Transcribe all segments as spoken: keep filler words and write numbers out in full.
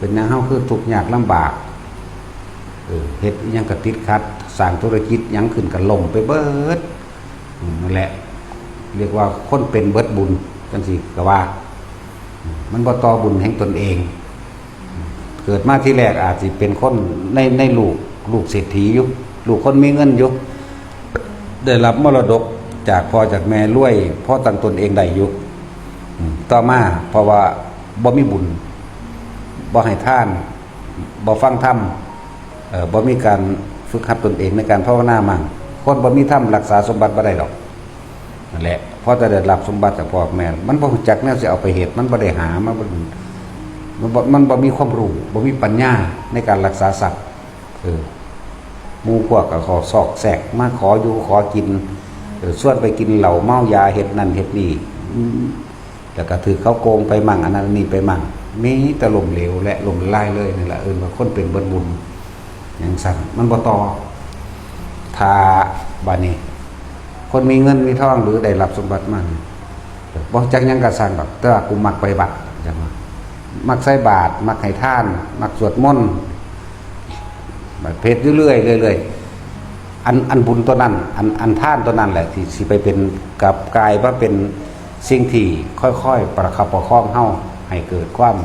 เป็นหยังเฮาคือทุกข์ยากลำบาก เออ เฮ็ดอิหยังก็ติดขัด สร้างธุรกิจหยังขึ้นก็ล้มไปเบิด อืม นั่นแหละ เรียกว่าคนเป็นเบิดบุญ จังซี่ก็ว่า อืม มันบ่ต่อบุญแห่งตนเอง เกิดมาทีแรกอาจสิเป็นคนใน ในลูก ลูกเศรษฐีอยู่ ลูกคนมีเงินอยู่ ได้รับมรดกจากพ่อจากแม่รวยพอตั้งตนเองได้อยู่ อืม ต่อมาเพราะว่าบ่มีบุญ บ่ให้ทาน บ่ฟังธรรม เอ่อ บ่มีการฝึกหัดตนเองในการภาวนามั่ง คนบ่มีธรรมรักษาสมบัติบ่ได้ดอก นั่นแหละ พอจะได้รับสมบัติจากพ่อแม่ มันบ่รู้จักแนวสิเอาไปเฮ็ด มันบ่ได้หา มันบ่ มันบ่ มันบ่มีความรู้ บ่มีปัญญาในการรักษาทรัพย์ เออ หมู่พวกก็ขอซอกแซกมาขออยู่ขอกิน เออ ชวนไปกินเหล้าเมายา เฮ็ดนั่นเฮ็ดนี่ อืม แล้วก็ถืกเขาโกงไปมั่ง อันนั้นอันนี้ไปมั่ง มีแต่ล้มเหลวและล้มละลายเลย นี่แหละเอิ้นว่าคนเป็นเบิดบุญ จังซั่น มันบ่ต่อ ถ้าบัดนี้ คนมีเงินมีทองหรือได้รับสมบัติมานี่ บ่จักหยังก็ซ่างดอก แต่ว่ากูมักไปวัด จังว่า มักใส่บาตร มักให้ทาน มักสวดมนต์ บัดเฮ็ดอยู่เรื่อยๆ เรื่อยๆ อัน อันบุญตัวนั้น อัน อันทานตัวนั้นแหละ ที่สิไปเป็น กลับกลายมาเป็นสิ่งที่ค่อยๆ ประคับประคองเฮาให้เกิดความ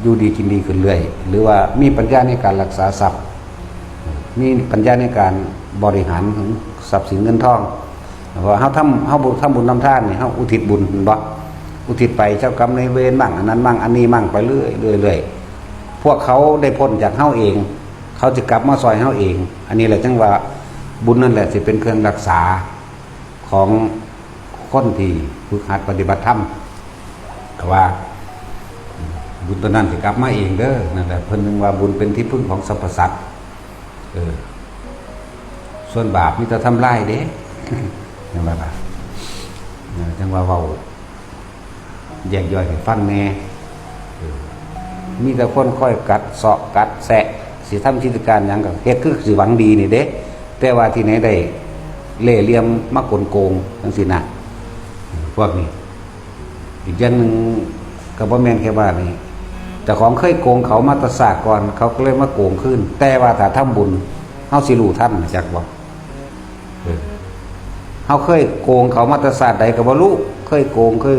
อยู่ดีกินดีขึ้นเรื่อย หรือว่ามีปัญญาในการรักษาทรัพย์ มีปัญญาในการบริหารทรัพย์สินเงินทอง เพราะว่าเฮาทำ เฮาบุญ ทำบุญทำทานนี่ เฮาอุทิศบุญ แม่นบ่ อุทิศไปเจ้ากรรมนายเวรมั่ง อันนั้นมั่ง อันนี้มั่ง ไปเรื่อยๆ เรื่อยๆ พวกเขาได้พ้นจากเฮาเอง เขาจะกลับมาซอยเฮาเอง อันนี้แหละจังว่าบุญนั่นแหละสิเป็นเครื่องรักษาของคนที่ฝึกหัดปฏิบัติธรรม แต่ว่าบุญตัวนั้นสิกลับมาเองเด้อ นั่นแหละ เพิ่นจึงว่าบุญเป็นที่พึ่งของสรรพสัตว์ เออ ส่วนบาปมีแต่ทำลายเด้ นั่นแหละ เออ จังว่าเว้า แยกย่อยให้ฟังแหน่ เออ มีแต่คนคอยกัดเซาะกัดแซะ สิทำกิจการหยังก็เฮ็ดคือสิหวังดีนี่เด้ แต่ว่าที่ไหนได้เล่ห์เหลี่ยมมากลโกงจังซี่นะ พวกนี้ อีกอย่างหนึ่งก็บ่แม่นแค่ว่านี่ เจ้าของเคยโกงเขามาแต่ชาติก่อน เขาก็เลยมาโกงคืน แต่ว่าถ้าทำบุญ เฮาสิรู้ทัน จักบ่ เออ เฮาเคยโกงเขามาแต่ชาติใดก็บ่รู้ เคยโกง เคย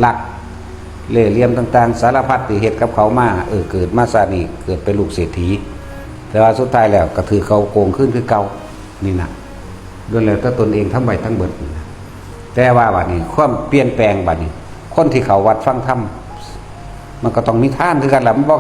ลัก เล่ห์เหลี่ยมต่างๆ สารพัดที่เฮ็ดกับเขามา เออ เกิดมาชาตินี้ เกิดเป็นลูกเศรษฐี แต่ว่าสุดท้ายแล้วก็ถืกเขาโกงคืนคือเก่า นี่นะ ล้วนแล้วแต่ตนเองทำไว้ทั้งเบิดนี่นะ แต่ว่าบัดนี้ ความเปลี่ยนแปลงบัดนี้ คนที่เข้าวัดฟังธรรม มันก็ต้องมีทานคือกันล่ะ มันบ่